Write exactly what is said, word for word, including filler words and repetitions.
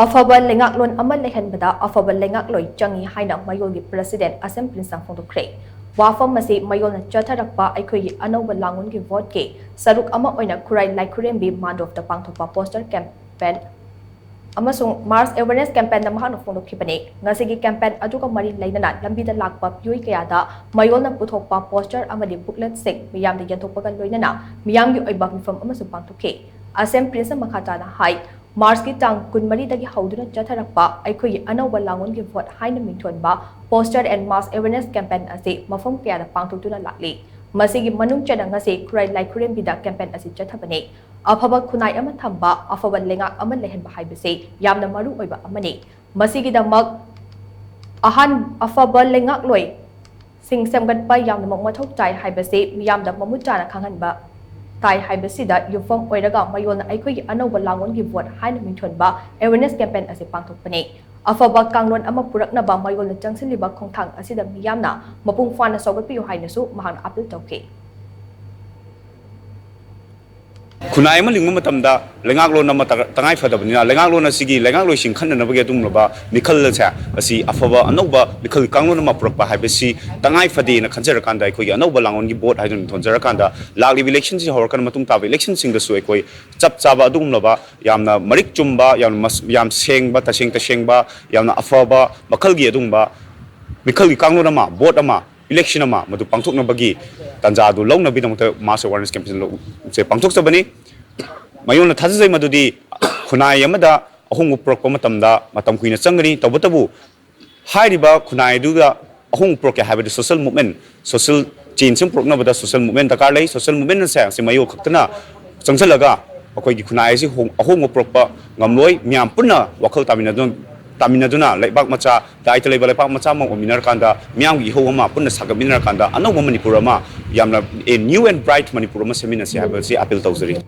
ꯑꯐꯕ ꯂꯩꯉꯥꯛꯂꯣꯟ ꯑꯃ ꯂꯩꯍꯟꯕꯗ ꯑꯐꯕ ꯂꯩꯉꯥꯛꯂꯣꯏ ꯆꯪꯏ ꯍꯥꯏꯅ ꯃꯌꯣꯜꯒꯤ president ꯑꯁꯦꯝ ꯄ꯭ꯔꯤꯟꯁꯅ ꯐꯣꯡꯗꯣꯛꯈ꯭ꯔꯦ꯫ ꯋꯥꯐꯝ ꯑꯁꯤ ꯃꯌꯣꯜꯅ ꯆꯠꯊꯔꯛꯄ ꯑꯩꯈꯣꯏꯒꯤ ꯑꯅꯧꯕ ꯂꯥꯡꯂꯣꯟꯒꯤ voteꯀꯤ ꯁꯔꯨꯛ ꯑꯃ ꯑꯣꯏꯅ ꯈꯨꯔꯥꯏ ꯂꯥꯏꯈꯨꯔꯦꯝꯕꯤ ꯃꯥꯟꯗꯣꯞꯇ ꯄꯥꯡꯊꯣꯛꯄ poster campaign ꯑꯃꯁꯨꯡ mass awareness campaignꯗ ꯃꯍꯥꯛꯅ ꯐꯣꯡꯗꯣꯛꯈꯤꯕꯅꯤ꯫ ꯉꯁꯤꯒꯤ campaign ꯑꯗꯨꯒ ꯃꯔꯤ ꯂꯩꯅꯅ ꯂꯝꯕꯤꯗ ꯂꯥꯛꯄ ꯃꯤꯑꯣꯏ ꯀꯌꯥꯗ ꯃꯌꯣꯜꯅ ꯄꯨꯊꯣꯛꯄ poster ꯑꯃꯗꯤ bookletꯁꯤꯡ ꯃꯤꯌꯥꯝꯗ ꯌꯦꯟꯊꯣꯛꯄꯒ ꯂꯣꯏꯅꯅ ꯃꯤꯌꯥꯝꯒꯤ ꯑꯣꯏꯕ ꯃꯤꯐꯝ ꯑꯃꯁꯨ ꯄꯥꯡꯊꯣꯛꯈꯤ꯫ ꯑꯁꯦꯝ ꯄ꯭ꯔꯤꯟꯁꯅ ꯃꯈꯥ ꯇꯥꯅ ꯍꯥꯏ, Marchꯀꯤ ꯇꯥꯡ ꯀꯨꯟꯃꯔꯤꯗꯒꯤ ꯍꯧꯗꯨꯅ ꯆꯠꯊꯔꯛꯄ ꯑꯩꯈꯣꯏꯒꯤ ꯑꯅꯧꯕ ꯂꯥꯡꯂꯣꯟꯒꯤ vote ꯍꯥꯏꯅ ꯃꯤꯡꯊꯣꯟꯕ poster and mass awareness campaign ꯑꯁꯤ ꯃꯐꯝ ꯀꯌꯥꯗ ꯄꯥꯡꯊꯣꯛꯇꯨꯅ ꯂꯥꯛꯂꯤ꯫ ꯃꯁꯤꯒꯤ ꯃꯅꯨꯡ ꯆꯟꯅ ꯉꯁꯤ ꯈꯨꯔꯥꯏ ꯂꯥꯏꯈꯨꯔꯦꯝꯕꯤꯗ campaign ꯑꯁꯤ ꯆꯠꯊꯕꯅꯤ꯫ ꯑꯐꯕ ꯈꯨꯟꯅꯥꯏ ꯑꯃ ꯊꯝꯕ, ꯑꯐꯕ ꯂꯩꯉꯥꯛ ꯑꯃ ꯂꯩꯍꯟꯕ ꯍꯥꯏꯕꯁꯤ ꯌꯥꯝꯅ ꯃꯔꯨ ꯑꯣꯏꯕ ꯑꯃꯅꯤ꯫ ꯃꯁꯤꯒꯤꯗꯃꯛ ꯑꯍꯥꯟ-, ꯑꯐꯕ ꯂꯩꯉꯥꯛꯂꯣꯏꯁꯤꯡ ꯁꯦꯝꯒꯠꯄ ꯌꯥꯝꯅꯃꯛ ꯃꯊꯧ ꯇꯥꯏ ꯍꯥꯏꯕꯁꯤ ꯃꯤꯌꯥꯝꯗ ꯃꯃꯨꯠ ꯇꯥꯅ ꯈꯪꯍꯟꯕ ꯇꯥꯏ ꯍꯥꯏꯕꯁꯤꯗ ꯌꯨꯝꯐꯝ ꯑꯣꯏꯔꯒ ꯃꯌꯣꯜꯅ ꯑꯩꯈꯣꯏꯒꯤ ꯑꯅꯧꯕ ꯂꯥꯡꯂꯣꯟꯒꯤ vote ꯍꯥꯏꯅ ꯃꯤꯡꯊꯣꯟꯕ awareness campaign ꯑꯁꯤ ꯄꯥꯡꯊꯣꯛꯄꯅꯤ꯫ ꯑꯐꯕ ꯀꯥꯡꯂꯣꯟ ꯑꯃ ꯄꯨꯔꯛꯅꯕ ꯃꯌꯣꯜꯅ ꯆꯪꯁꯤꯜꯂꯤꯕ ꯈꯣꯡꯊꯥꯡ ꯑꯁꯤꯗ ꯃꯤꯌꯥꯝꯅ ꯃꯄꯨꯡ ꯐꯥꯅ ꯁꯧꯒꯠꯄꯤꯌꯨ ꯍꯥꯏꯅꯁꯨ ꯃꯍꯥꯛꯅ appeal ꯇꯧꯈꯤ꯫ ꯈꯨꯟꯅꯥꯏ ꯑꯃ ꯂꯤꯡꯕ ꯃꯇꯝꯗ ꯂꯩꯉꯥꯛꯂꯣꯟ ꯑꯃ ꯇꯉꯥꯏ ꯐꯗꯕꯅꯤꯅ, ꯂꯩꯉꯥꯛꯂꯣꯟ ꯑꯁꯤꯒꯤ ꯂꯩꯉꯥꯛꯂꯣꯏꯁꯤꯡ ꯈꯟꯅꯅꯕꯒꯤ ꯑꯗꯨꯒꯨꯝꯂꯕ ꯃꯤꯈꯜ ꯑꯁꯦ, ꯑꯁꯤ ꯑꯐꯕ ꯑꯅꯧꯕ ꯃꯤꯈꯜ ꯀꯥꯡꯂꯣꯟ ꯑꯃ ꯄꯨꯔꯛꯄ ꯍꯥꯏꯕꯁꯤ ꯇꯉꯥꯏ ꯐꯗꯦꯅ ꯈꯟꯖꯔꯀꯥꯟꯗ, ꯑꯩꯈꯣꯏꯒꯤ ꯑꯅꯧꯕ ꯂꯥꯡꯂꯣꯟꯒꯤ vote ꯍꯥꯏꯗꯨꯅ ꯊꯣꯟꯖꯔꯀꯥꯟꯗ, ꯂꯥꯛꯂꯤꯕ election ꯁꯤ ꯍꯧꯔꯀꯥꯟꯗ ꯃꯇꯨꯡ ꯇꯥꯕ election ꯁꯤꯡꯗꯁꯨ ꯑꯩꯈꯣꯏ ꯆꯞ ꯆꯥꯕ ꯑꯗꯨꯒꯨꯝꯂꯕ ꯌꯥꯝꯅ ꯃꯔꯤꯛ ꯆꯨꯝꯕ, ꯌꯥꯝꯅ ꯃꯁ-, ꯌꯥꯝ ꯁꯦꯡꯕ, ꯇꯁꯦꯡ ꯇꯁꯦꯡꯕ, ꯌꯥꯝꯅ ꯑꯐꯕ ꯃꯈꯜꯒꯤ ꯑꯗꯨꯒꯨꯝꯕ ꯃꯤꯈꯜꯒꯤ ꯀꯥꯡꯂꯣꯟ ꯑꯃ, vote ꯑꯃ, election ꯑꯃ ꯃꯗꯨ ꯄꯥꯡꯊꯣꯛꯅꯕꯒꯤ ꯇꯥꯟꯖꯥ ꯑꯗꯨ ꯂꯧꯅꯕꯒꯤꯗꯃꯛꯇ mass awareness campaign ꯁꯦ ꯄꯥꯡꯊꯣꯛꯆꯕꯅꯤ꯫ ꯃꯌꯣꯜꯅ ꯊꯥꯖꯖꯩ ꯃꯗꯨꯗꯤ ꯈꯨꯟꯅꯥꯏ ꯑꯃꯗ ꯑꯍꯣꯡꯕ ꯄꯨꯔꯛꯄ ꯃꯇꯝꯗ ꯃꯇꯝ ꯀꯨꯏꯅ ꯆꯪꯒꯅꯤ꯫ ꯇꯧꯕꯇꯕꯨ ꯍꯥꯏꯔꯤꯕ ꯈꯨꯟꯅꯥꯏ ꯑꯗꯨꯗ ꯑꯍꯣꯡꯕ ꯄꯨꯔꯛꯀꯦ ꯍꯥꯏꯕꯗꯤ social movement, social change ꯑꯃ ꯄꯨꯔꯛꯅꯕꯗ social movement ꯗꯔꯀꯥꯔ ꯂꯩ꯫ Social movement ꯑꯁꯦ, ꯑꯁꯤ ꯃꯌꯣꯜ ꯈꯛꯇꯅ ꯆꯪꯁꯤꯜꯂꯒ ꯑꯩꯈꯣꯏꯒꯤ ꯈꯨꯟꯅꯥꯏ ꯑꯁꯤ ꯍꯣꯡ-, ꯑꯍꯣꯡꯕ ꯄꯨꯔꯛꯄ ꯉꯝꯂꯣꯏ꯫ ꯃꯤꯌꯥꯝ ꯄꯨꯟꯅ ꯋꯥꯈꯜ ꯇꯥꯃꯤꯟꯅꯗꯨꯅ, ꯇꯥꯃꯤꯟꯅꯗꯨꯅ ꯂꯩꯕꯥꯛ ꯃꯆꯥ, ꯗꯥꯏꯇ ꯂꯩꯕ ꯂꯩꯕꯥꯛ ꯃꯆꯥ ꯑꯃ ꯑꯣꯏꯃꯤꯟꯅꯔꯀꯥꯟꯗ, ꯃꯤꯌꯥꯝꯒꯤ ꯏꯍꯧ ꯑꯃ ꯄꯨꯟꯅ ꯁꯥꯒꯠꯃꯤꯟꯅꯔꯀꯥꯟꯗ, ꯑꯅꯧꯕ ꯃꯅꯤꯄꯨꯔ ꯑꯃ, ꯌꯥꯝꯅ a new and bright Manipur ꯑꯃ ꯁꯦꯝꯃꯤꯟꯅꯁꯤ ꯍꯥꯏꯕꯁꯤ appeal ꯇꯧꯖꯔꯤ꯫